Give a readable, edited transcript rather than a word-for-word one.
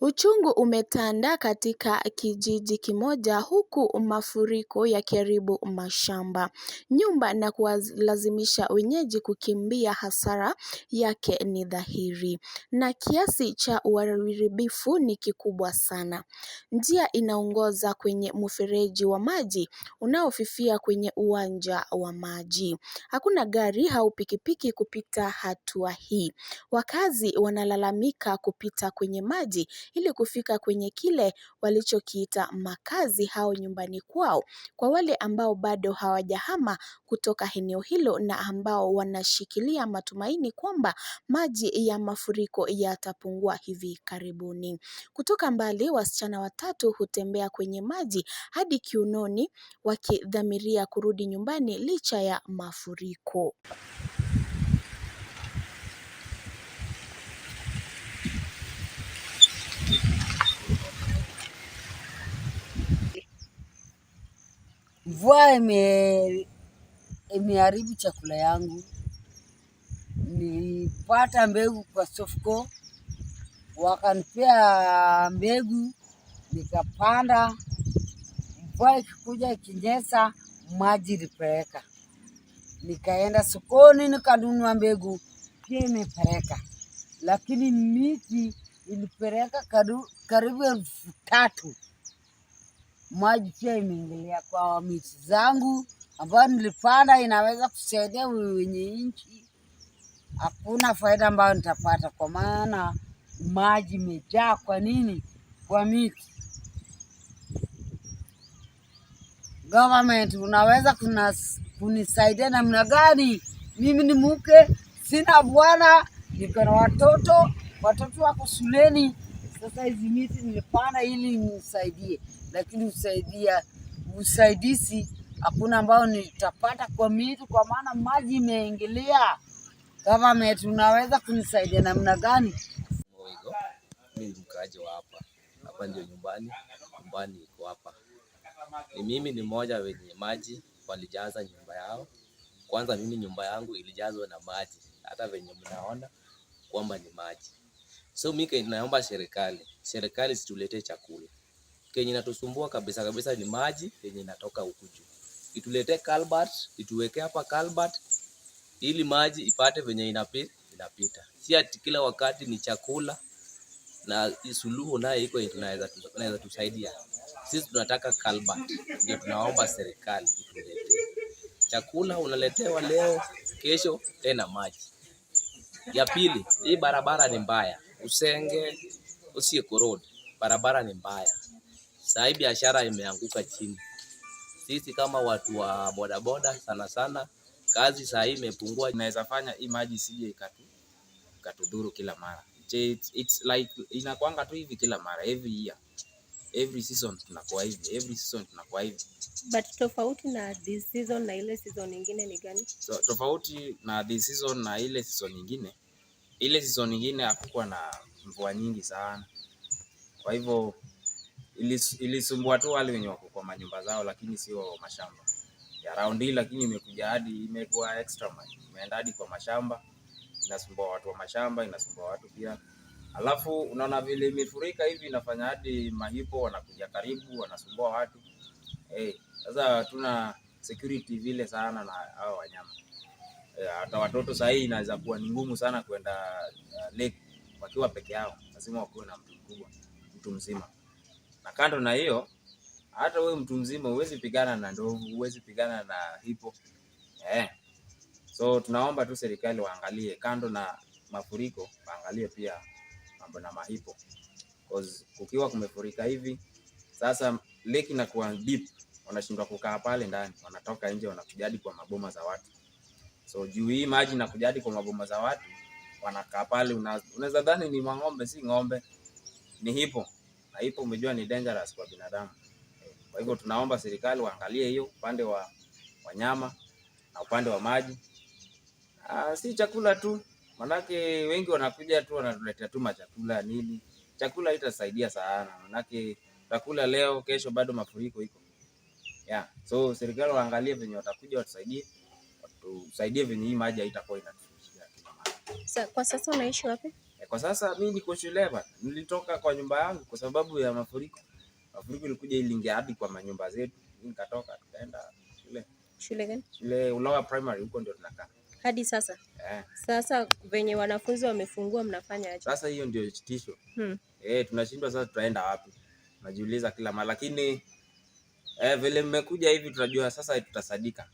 Uchungu umetanda katika kijiji kimoja huku mafuriko yakiharibu mashamba, nyumba na kuwalazimisha wenyeji kukimbia hasara yake ni dhahiri na kiasi cha uharibifu ni kikubwa sana. Njia inaongoza kwenye mfereji wa maji unaofifia kwenye uwanja wa maji. Hakuna gari au pikipiki kupita hatua hii. Wakazi wanalalamika kupita kwenye maji ili kufika kwenye kile walichokiita makazi au nyumbani kwao. Kwa wale ambao bado hawajahama kutoka eneo hilo na ambao wanashikilia matumaini kwamba maji ya mafuriko yatapungua hivi karibuni. Kutoka mbali wasichana watatu hutembea kwenye maji hadi kiunoni wakidhamiria kurudi nyumbani licha ya mafuriko. Mvua imeharibu chakula yangu. Nilipata mbegu kwa Sofco, wakanipea mbegu nikapanda. Mvua ikikuja ikinyesha, maji ilipeleka. Nikaenda sokoni nikanunua mbegu pia imepeleka, lakini miti ilipeleka karibu 3,000. Maji pia imeingilia kwa miti zangu ambayo nilipanda, inaweza kusaidia wenye nchi. Hakuna faida ambayo nitapata kwa maana maji imejaa. Kwa nini? Kwa miti. Government, unaweza kunisaidia namna gani? Mimi ni mke, sina bwana, niko na watoto, watoto wako shuleni. Sasa hizi miti nilipanda ili nisaidie, lakini usaidizi hakuna ambao nitapata kwa miti, kwa maana maji imeingilia. Government, unaweza kunisaidia namna gani? Mimi ni mkaaji wa hapa hapa, ndio nyumbani, nyumbani iko hapa. Ni mimi ni mmoja wenye maji walijaza nyumba yao. Kwanza mimi nyumba yangu ilijazwa na maji, hata venye mnaona kwamba ni maji. So mimi naomba serikali, serikali zituletee chakula. Kenye inatusumbua kabisa kabisa ni maji yenye inatoka huku juu. Ituletee culvert, ituweke hapa culvert ili maji ipate venye inapita. Si ati kila wakati ni chakula na suluhu naye iko inaweza tusaidia. Sisi tunataka culvert, ndio tunaomba serikali ituletee chakula. Unaletewa leo, kesho tena maji. Ya pili, hii barabara ni mbaya, Usenge Osieko Road, barabara ni mbaya. Sasa hii biashara imeanguka chini. Sisi kama watu wa bodaboda sana sana, kazi saa hii imepungua. Inaweza fanya hii maji isije ikatudhuru kila mara. It's like inakuanga tu hivi kila mara, every year, every season tunakuwa hivi, every season tunakuwa hivi. But tofauti na this season na ile season nyingine ni gani? So tofauti na this season na ile season nyingine, ile season nyingine hakukuwa na mvua nyingi sana, kwa hivyo ilisumbua tu wale wenye wako kwa manyumba zao, lakini sio mashamba ya round hii. Lakini imekuja hadi imekuwa extra mile, imeenda hadi kwa mashamba, inasumbua watu wa mashamba, inasumbua watu pia. Alafu unaona vile imefurika hivi inafanya hadi mahipo wanakuja karibu, wanasumbua watu. Sasa tuna security vile sana na hao wanyama. Hata watoto sasa hii inaweza kuwa ni ngumu sana kwenda lake wakiwa peke yao, lazima wakuwe na mtu mkubwa, mtu mzima. Na kando na hiyo, hata wewe mtu mzima huwezi pigana na ndovu, huwezi pigana na hipo. So tunaomba tu serikali waangalie kando na mafuriko, waangalie pia mambo na mahipo. Cause kukiwa kumefurika hivi, sasa lake inakuwa deep, wanashindwa kukaa pale ndani, wanatoka nje wanakuja hadi kwa maboma za watu. So juu hii maji inakuja hadi kwa maboma za watu, wanakaa pale, unaweza dhani ni mang'ombe, si ng'ombe, ni hipo. Na hipo umejua ni dangerous kwa binadamu. Kwa hivyo tunaomba serikali waangalie hiyo upande wa wanyama na upande wa maji. Si chakula tu, manake wengi wanakuja tu wanatuletea tu machakula nini. Chakula itasaidia sana, manake chakula leo kesho bado mafuriko iko. So serikali waangalie venye watakuja watusaidie, watusaidie venye hii maji haitakuwa inatufukia kila mara. Kwa sasa unaishi wapi? Kwa sasa mi niko shule bana. Nilitoka kwa nyumba yangu kwa sababu ya mafuriko. Mafuriko ilikuja iliingia hadi kwa manyumba zetu. Mimi nikatoka tukaenda shule. Shule gani? Shule Uloa Primary, huko ndio tunakaa. Hadi sasa. Eh. Sasa venye wanafunzi wamefungua mnafanya aje? Sasa hiyo ndio tisho. Tunashindwa sasa tutaenda wapi? Najiuliza kila mara, lakini vile mmekuja hivi tunajua sasa tutasadika.